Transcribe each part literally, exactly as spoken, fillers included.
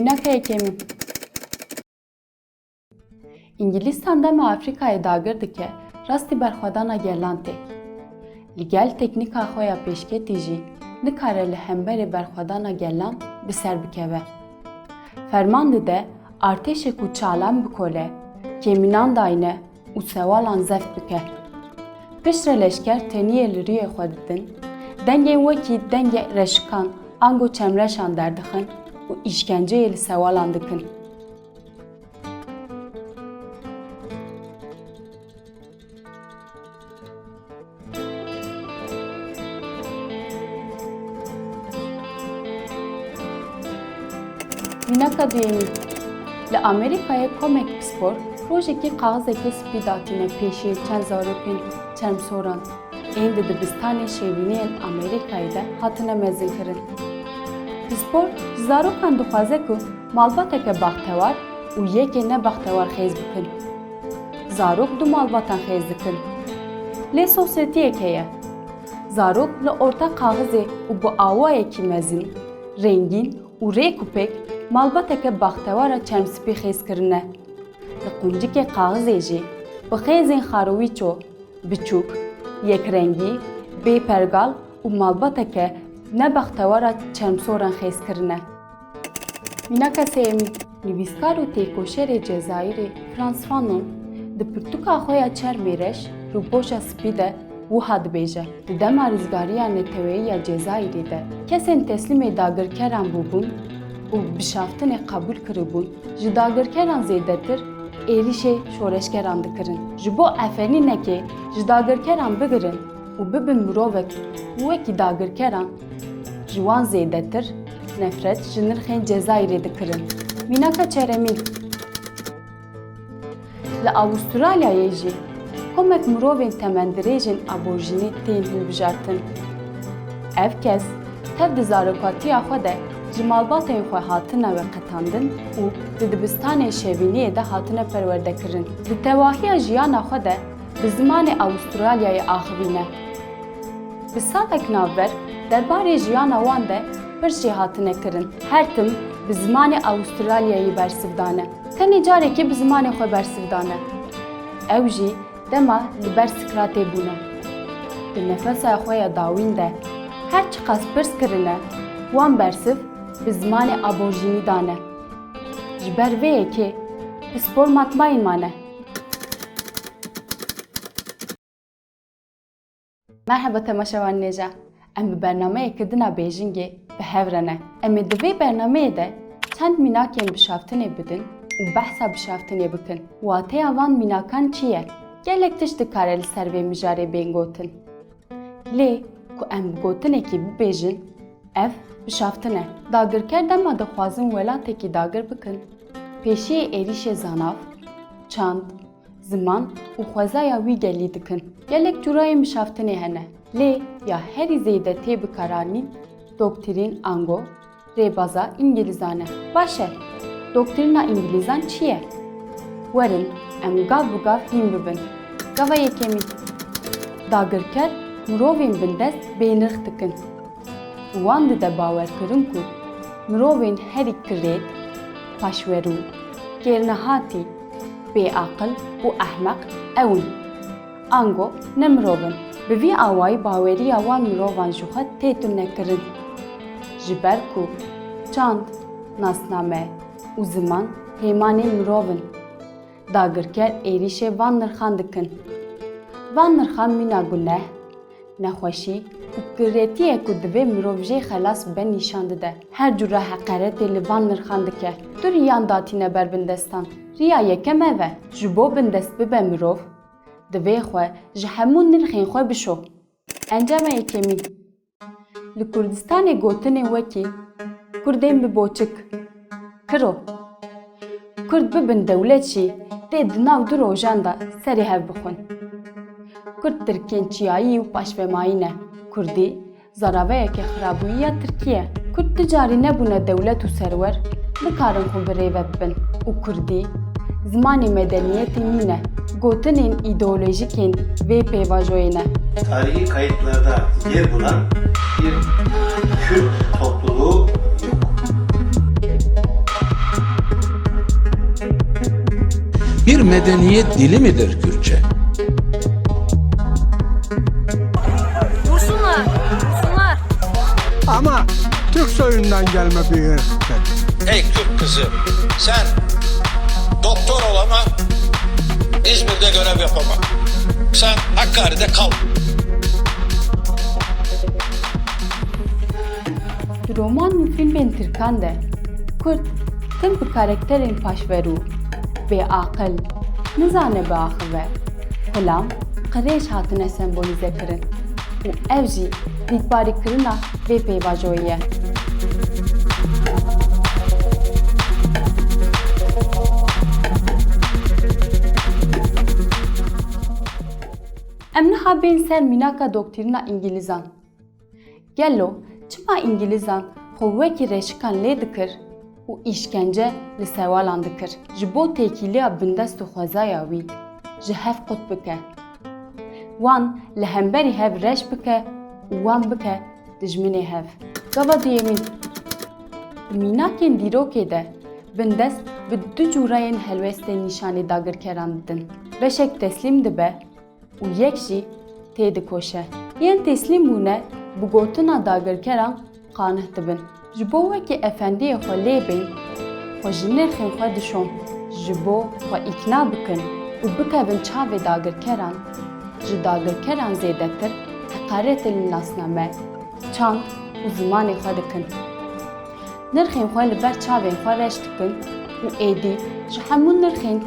Mînaka yekemîn. Îngilîstan dema Afrîkayê dagir dike, rastî berxwedana gelan tê. Li gel teknîka xwe ya pêşketî jî nikare li hemberî berxwedana gelan bi ser bikeve. Ferman dide artêşê ku çalan bikole, kêmînan dayne û sewalan zeft bike. Piştre leşker teniyê li rûyê xwe didin, dengên wekî dengê reşikan ango çemreşan derdixin û îşkenceyê li sewalan dikin. Mînaka duyemîn. Li Amerîkayê komek pispor rojekî qaxizekê spî datîne pêşiyê çend zarokên çermsoran ên di dibistanê şêwîniyên Amerîkayê de hatine mezinkirin. Pispor ji zarokan dixwaze ku malbateke baxtewar û yekê nebextewar xêz bikin. Zarok du malbatan xêz dikin. Lê sosyetiyek heye. Zarok li orta qaxizê û bi awayekî mezin, rengîn û rêk û pêk malbateke baxtewara çermspî xêz kirine. Li quncikê qaxizê jî bi xêzên xarowîço, biçûk, yekrengî, bê pergal û malbateke nebextewara çermsoran xêz kirine. Mînaka sêyemîn. Nivîskar û têkoşerê Cezayirê Frantz Fanon di pirtûka xwe ya Çermê Reş, Rûpoşa Spî de wiha dibêje, di dema rizgariya neteweyî ya Cezayirê de kesên teslîmê dagirkeran bûbûn û bişaftinê qebûl kiribûn, ji dagirkeran zêdetir êrîşê şoreşgeran dikirin. Ji bo efenînekê ji dagirkeran bigirin û bibin mirovek wekî dagirkeran, ji wan zêdetir nefret ji nirxên Cezayirê dikirin. Mînaka çeremîn. Li Awistralyayê jî komek mirovên temendirêjên aborjînî tên hilbijartin. Ev kes tev di zarokatiya xwe de ji malbatên xwe hatine veqetandin û di dibistanên şevîniyê de hatine perwerdekirin. Di tevahiya jiyana xwe de bi zimanê Awistralyayê axivîne. Bi salek navber derbarê jiyana wan de pirs jê hatine kirin. Her tim bi zimanê Awistralyayê bersiv dane. Tenê carekê bi zimanê xwe bersiv dane. Ew jî dema li ber Sikratê bûne. Di nefesa xwe ya dawîn de her çiqas pirs kirine, wan bersiv bi zimanê aborjînî dane. Ji ber vê yekê pispor matmayî mane. Merheba temaşevanên hêja. Em bi bernameyeke din a bêjingê bi hev re ne. Em ê di vê bernameyê de çend mînakên bişaftinê bidin û behsa bişaftinê bikin. Wateya van mînakan çi ye? Gelek tişt dikare li ser vê mijarê bên gotin. Lê ku em bi gotinekî bibêjin, ev bişaftin e. Dagirker dema dixwazin welatekî dagir bikin, pêşiyê êrîşê zanav, çand, ziman û xwezaya wî gelî dikin. Gelek curayên bişaftinê hene, lê ya herî zêde tê bikaranîn doktrîn ango rêbaza Îngilîzan e. Baş e, doktrîna Îngilîzan çi ye? Werin em gav bi gav hîn bibin. Gava yekemîn. Dagirker mirovên bindest bênirx dikin. Wan dide bawerkirin ku mirovên herî kirêt, paşverû, kêrnehatî, bêaqil û ehmeq ew in. Ango ne mirov in. Bi vî awayî baweriya wan mirovan ji xwe tê tunekirin. Ji ber ku çand, nasname û ziman hêmanên mirov in. Dagirker êrîşê van nirxan dikin. Van nirxan mîna guneh, nexweşî û kirêtiyê ku divê mirov jê xelas bibe nîşan dide. Her cure heqaretê li van nirxan dike. Du riyan datîne ber bindestan. Riya yekem ev e, ji bo bindest bibe mirov, divê xwe ji hemû nirxên xwe bişo. Encama yekemîn. Li Kurdistanê gotinên wekî Kurdên bi boçik, kiro, Kurd bibin dewlet jî tê di nav du rojan de serê hev bixwin. Kurd tirkên çiyayî û paşvemayî ne. Kurdî zaraveyeke xirabûyî ya tirkî ye. Kurd tu carî nebûne dewlet û serwer, nikarin xwe bi rê ve bibin û kurdî zimanê medeniyetê nîne. Gotinên îdeolojîkên vê pêvajoyê ne. Tarihi kayıtlarda yer bulan bir Kürt topluluğu yok. Bir medeniyet dili midir Kürtçe? Vursunlar, vursunlar. Ama Türk soyundan gelme bir ırktır. Ey Kürt kızı, sen doktor ol ama İzmir'de görev yapama. Sen Hakkari'de kal. Di roman û fîlmên tirkan de Kurd tim bi karekterên paşverû, bêaqil, nizane biaxive, xulam, qirêj hatine sembolîze kirin û ev jî dîtbarîkirina vê pêvajoyê ye. Em niha bên ser mînaka doktrîna Îngilîzan. Gelo çima Îngilîzan xwe wekî reşikan lê dikir û îşkence li sewalan dikir? Ji bo têkiliya bindest û xwezaya wî ji hev qut bike. Wan li hemberî hev reş bike û wan bike dijminê hev. Gava duyemîn. Di mînakên dîrokê de bindest bi du cûreyên helwestên nîşanî dagirkeran didin. Beşek teslîm dibe û yek jî têdikoşe. Yên teslîm bûne bi gotina dagirkeran qanih dibin. Ji bo wekî efendiyê xwe lê bên, xwe ji nirxên xwe dişon. Ji bo xwe îkna bikin û bikevin çavê dagirkeran, ji dagirkeran zêdetir heqaretê li nasname, çand û zimanê xwe dikin. Nirxên xwe li ber çavên xwe reş dikin û êdî ji hemû nirxên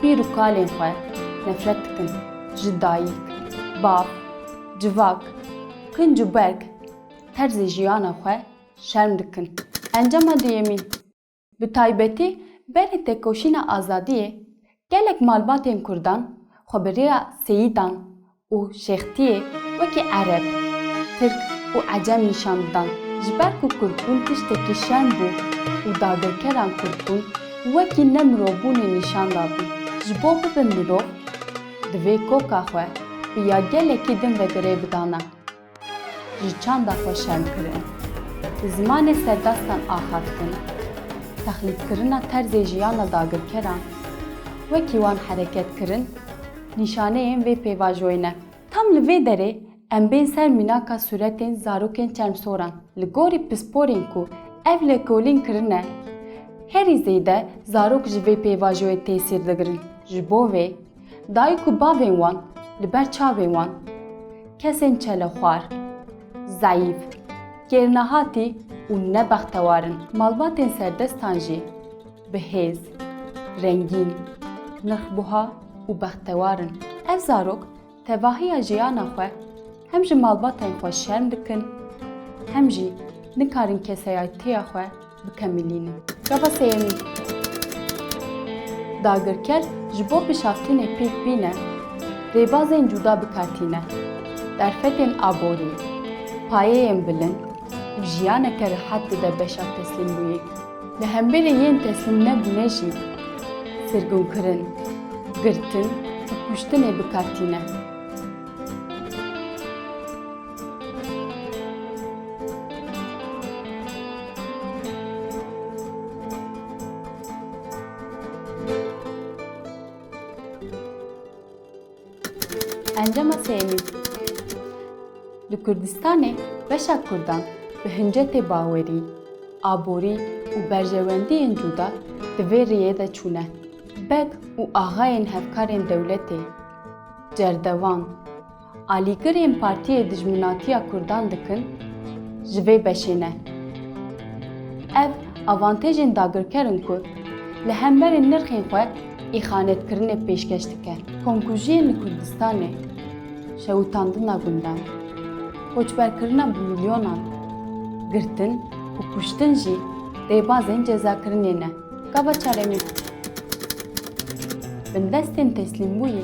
pîr û kalên xwe nefret dikin. Ji dayik, bav, civak, kinc û berg terzê jiyana xwe şerm dikin. Encama duyemîn. Bi taybetî berî têkoşîna azadiyê gelek malbatên kurdan xwe bi rêya seyidan û şêxtiyê wekî ereb, tirk û ecem nîşan didan. Ji ber ku kurdbûn tiştekî şerm bû û dagirkeran kurdbûn wekî ne mirovbûnê nîşan dabûn. Ji bo bibin mirov, divê koka xwe bi ya gelekî din ve girê bidana. Ji çanda xwe şerm kirin, bi zimanê serdastan axaftin, texlîdkirina terzê jiyana dagirkeran, wekî wan hereket kirin, nîşaneyên vê pêvajoyê ne. Tam li vê derê em bên ser mînaka sûretên zarokên çermsoran. Li gorî pisporên ku ev lêkolîn kirine, herî zêde zarok ji vê pêvajoyê tesîr digirin. Ji bo vê, dayik û bavên wan li ber çavên wan kesên çelexwar, zeyîf, kêrnehatî û nebextewar in. Malbatên serdestan jî bi hêz, rengîn, nirxbuha û bextewar in. Ev zarok tevahiya jiyana xwe hem ji malbatên xwe şerm dikin, hem jî nikarin kesayetiya xwe bikemilînin. Gava sêyemîn. Dagirker ji bo bişaftinê pêk bîne, rêbazên cuda bi kar tîne. Derfetên aborî, payeyên bilind û jiyaneke rihet dide beşa teslîmbûyî. Li hemberî yên teslîm nebûne jî sirgûnkirin, girtin û kuştinê bi kar tîne. Encama sêyemîn. Li Kurdistanê beşa Kurdan bi hincetê bawerî, aborî û berjewendiyên cuda di vê riyê de çûne. Beg û axayên hevkarên dewletê, cerdevan, alîgirên partiyê dijminatiya Kurdan dikin, ji vê beşê ne. Ev avantejên dagirker in ku li hemberî nirxên xwe îxanetkirinê pêşkeş dike. Komkujiyên li Kurdistanê, şewitandina gundan, koçberkirina bi milyonan, girtin û kuştin jî rêbazên cezakirinê ne. Gava çaremîn. Bindestên teslîmbûyî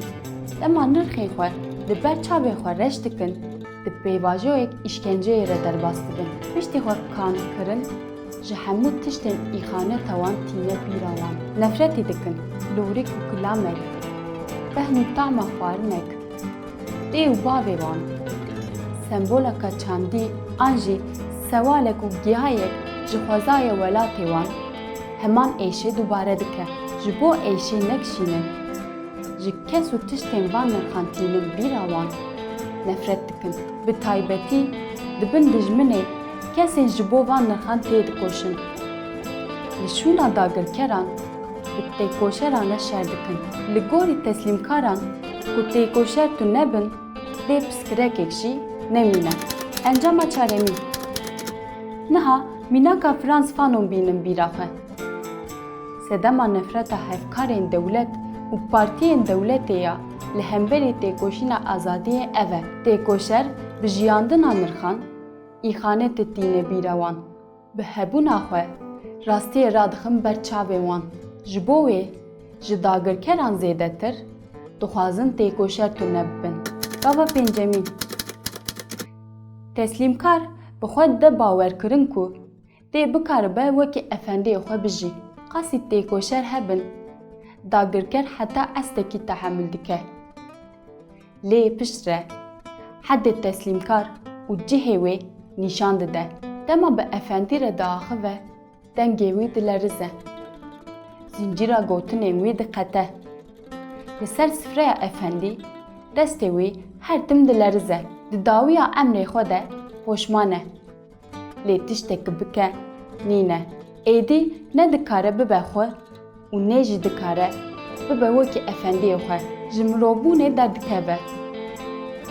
dema nirxên xwe li ber çavê xwe reş dikin, di pêvajoyek îşkenceyê re derbas dibin. Piştî xwe qanihkirin, ji hemû tiştên îxaneta wan tîne bîra wan. Nefretî dikin, lorîk û kilamek, behn û tama xwarinek, dê û bavê wan, semboleka çandî an jî sewalek û gihayek ji xwezayê welatê wan heman êşê dubare dike. Ji bo êşê nekişînin, Ji kes û tiştên van nirxan tînin bîra wan, nefret dikin. Bi taybetî di bin dijminê kesên ji bo van nirxan têdikoşin. Li şûna dagirkeran bi têkoşeran re şer dikin. Li gorî teslîmkaran ku têkoşer tune bin, lê piskirekek jî nemîne. Encama çaremîn. Niha mînaka Frantz Fanon bînin bîra xwe. Sedema nefreta hevkarên dewlet û partiyên dewletê ya li hemberî têkoşîna azadiyê ev e. Têkoşer bi jiyandina nirxan, îxanetê tîne bîra wan. Bi hebûna xwe, rastiyê radixin ber çavên wan. Ji bo wê, ji dagirkeran zêdetir dixwazin têkoşer tune bibin. Gava pêncemîn. Teslîmkar bi xwe dide bawerkirin ku tê bikaribe wekî efendiyê xwe bijî. Qasî têkoşer hebin, dagirker heta estekî tehemûl dike. Lê piştre hedê teslîmkar û cihê wê nîşan dide. Dema bi efendî re diaxive, dengê wî dilerize. Zincîra gotinên wî diqete. Li ser sifreya efendî destê wî her tim dilerize. Di dawiya emrê xwe de poşman e. Lê tiştek bike, nîne. Êdî ne dikare bibe xwe û ne jî dikare bibe wekî efendiyê xwe. Ji mirovbûnê derdikeve.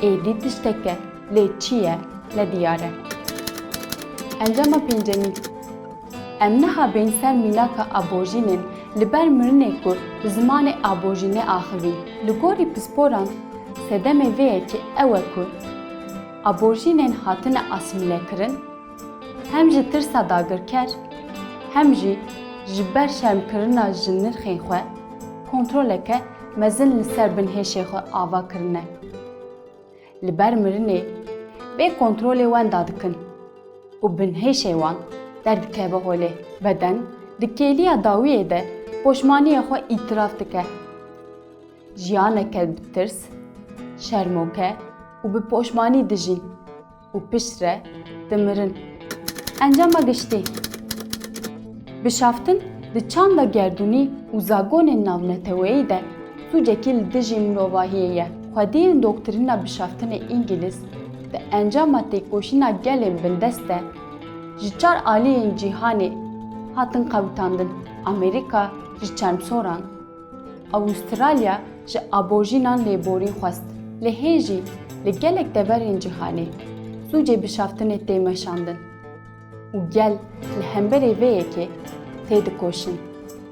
Êdî tiştek e, lê çi ye, nediyar e. Encama pêncemîn. Em niha bên ser mînaka aborjînên li ber mirinê ku bi zimanê aborjînê axivîn. Li gorî pisporan, sedemê vê yekê ew e ku aborjînên hatine asîmîlekirin, hem ji tirsa dagirker, hem jî ji ber şermkirina ji nirxên xwe, kontroleke mezin li ser binhêşê xwe ava kirine. Li ber mirinê vê kontrolê wenda dikin û binhêşê wan derdikeve holê. Beden di kêliya dawiyê de poşmaniyê xwe îtiraf dike. Jiyaneke bi tirs, şermoke û bi poşmanî dijîn û piştre dimirin. Encama giştî. Bişaftin di çanda gerdûnî û zagonên navneteweyî de sûcekî li dijî mirovahiyê ye. Xwediyên doktrîna bişaftinê îngilîz di encama têkoşîna gelên bindest de ji çar aliyên cîhanê hatin qewitandin. Amerîka ji çermsoran, Awistralya ji aborjînan lêborîn xwest. Lê hê jî li gelek deverên cîhanê sûcê bişaftinê tê meşandin û gel li hemberê vê yekê tê dikoşin.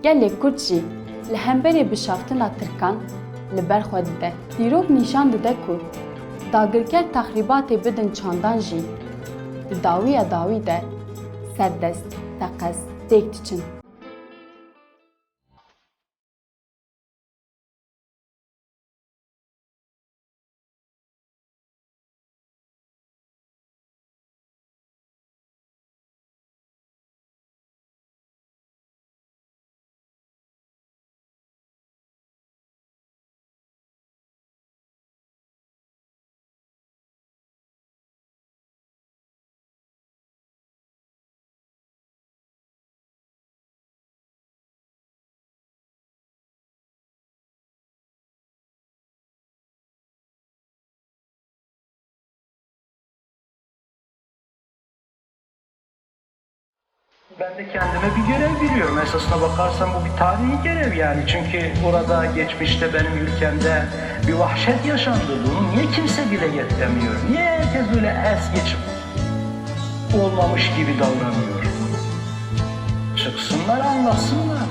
Gelê Kurd jî li hemberê bişaftina Tirkan li ber xwe dide. Dîrok nîşan dide ku dagirker texrîbatê bidin çandan jî di dawiya dawî de serdest, teqez têk diçin. Ben de kendime bir görev biliyorum. Esasına bakarsan bu bir tarihi görev yani. Çünkü orada geçmişte benim ülkemde bir vahşet yaşandı. Bunu niye kimse dile getiremiyor? Niye herkes böyle es geçip olmamış gibi davranıyor? Çıksınlar, anlatsınlar.